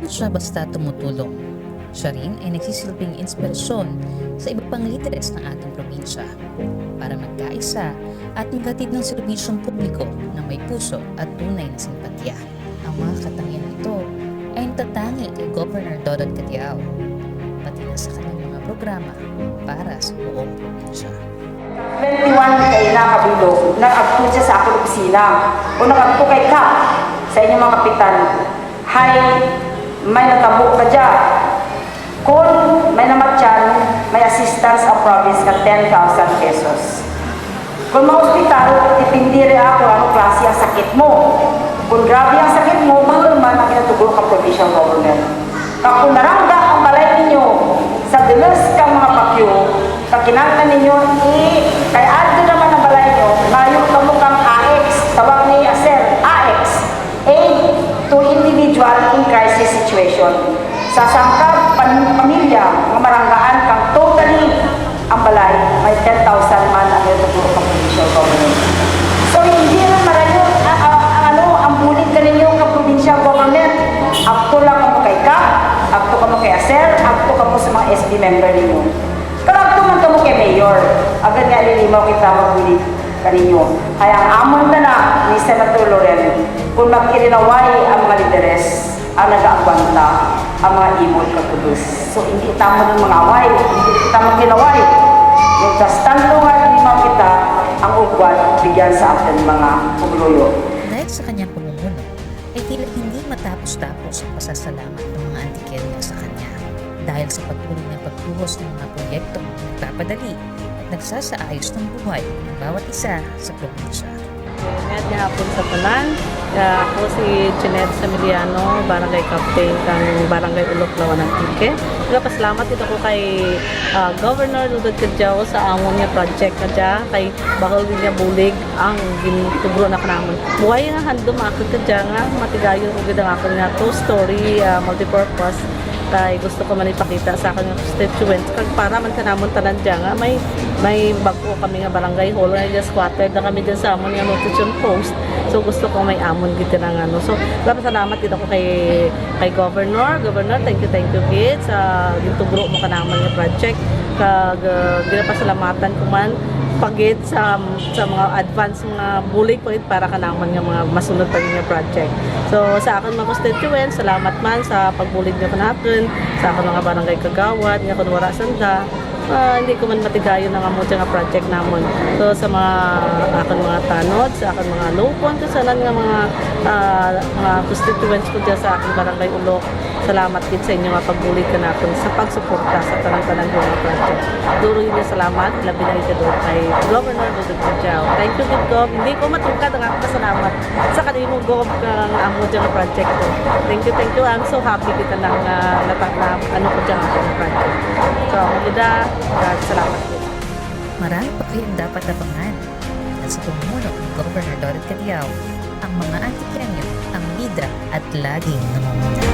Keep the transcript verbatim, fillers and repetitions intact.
siya basta tumutulong. Siya rin ay nagsisilbing inspirasyon sa iba pang lideres ng ating probinsya para magkaisa at maghatid ng serbisyong publiko na may puso at tunay na simpatya. Ang mga katangiang ito ay natatangi kay Governor Dodod Cadiao, pati na sa kanyang mga programa para sa buong probinsya. Twenty-one kaina kabilog, nag-agto dya sa akun opisina, o nag-agto kay Kap, sa inyo mga kapitan, hay may natabo kadya. Kon may namatyan, may assistance ang province nga ten thousand pesos. Kon ma-hospital, depende ria kon ano klase ang sakit mo. Kon grabe ang sakit mo, bahul man ang ginatugro kang provincial government. Kag kon narangga ang balay ninyo sa dalas kang mga bagyo, kag kinahanglan ninyo i-, kay adto naman ang balay ninyo, mangayo kamo kang AICS, tawag ni ASER, AICS, Aid to Individual in Crisis Situation. Sa sangka pam-, pamilya nga maranggaan kang totally ang balay, may ten thousand man ang ginatugro kang provincial government. So, hindi rin marayo, ah, ah, ang ano, ang bulig kaninyo kang provincial government. Agto lang kamo kay Kap, agto kamo kay ASER, agto kamo sa mga S B member ninyo. Kag agto man kamo kay Mayor, agud nga lilimaw kita magbulig kaninyo. Kaya ang amun tana ni Senator Loren, kon mag-irinaway ang mga lideres, ang nagaagwanta ang mga ibol kag kubos. So, hindi tamo rin mangaway, hindi tamo mag-irinaway. Mientras tanto nga lilimaw kita, ang ugwat, bigyan sa atun mga pumuluyo. Dahil sa kanyang pamumuno, ay tila hindi matapos-tapos ang pasasalamat ng mga Antiqueño sa kanya. Dahil sa patuloy niyang pagbuhos ng mga proyektong nagpapadali at nagsasaayos ng buhay ng bawat isa sa probinsya. Mayad nga hapon sa tanan. Ah, ako si Jeanette Samiliano, Barangay Captain kang Barangay Ulok, Laua-an, Antique. Nagapasalamat gid ako kay, ah, Governor Dodod Cadiao sa amun nga project nga dya, kay bahul gid nga bulig ang gintugro na kanamun. Buhay nga handum ako kadya nga matigayon ko gid ang akun nga two-story, ah, multipurpose. Kay gusto ko man ipakita sa akun nga constituents, kag para man kanamun tanan dya nga may, may bag-o kami nga barangay hall, nga dya squatter na kami dyan sa amun nga nutrition post. So gusto ko may amun gid nga ano. So, salamat gid ako kay, kay Governor. Governor, thank you, thank you gid sa gintugro mo kanamun nga project. Kag, ah, ginapasalamatan ko man pa gid sa, sa mga advance nga bulig pa gid para kanamun nga mga masunod pa gid nga project. So, sa akun mga constituents, salamat man sa pagbulig n'yo kanakun, sa akun mga barangay kagawad, nga kon wara sanda, ah, hindi ko man matigayon ang amo dya nga project namun. So, sa mga akun mga tanod, sa akun mga lupon, kag sa tanan nga mga, ah, mga constituents ko dya sa akun Barangay Ulok, salamat gid sa inyo nga pagbulig kanakun sa pagsuporta sa tanan-tanan nga mga project. Duro gid nga salamat, labi na gid kadto kay Governor Dodod Cadiao. Thank you gid, Gov. Hindi ko matungkad ang akun pasalamat sa kanimo, Gov, kang amo dya nga project ko. Thank you, thank you. I'm so happy gid nga, ah, nata-, na, ano ko dya nga project. So, amo gid, ah, salamat gid. Marami pa kayong dapat abangan. At sa pamumuno ni Governor Dodod Cadiao, ang mga Antiqueño ang bida at laging nangunguna.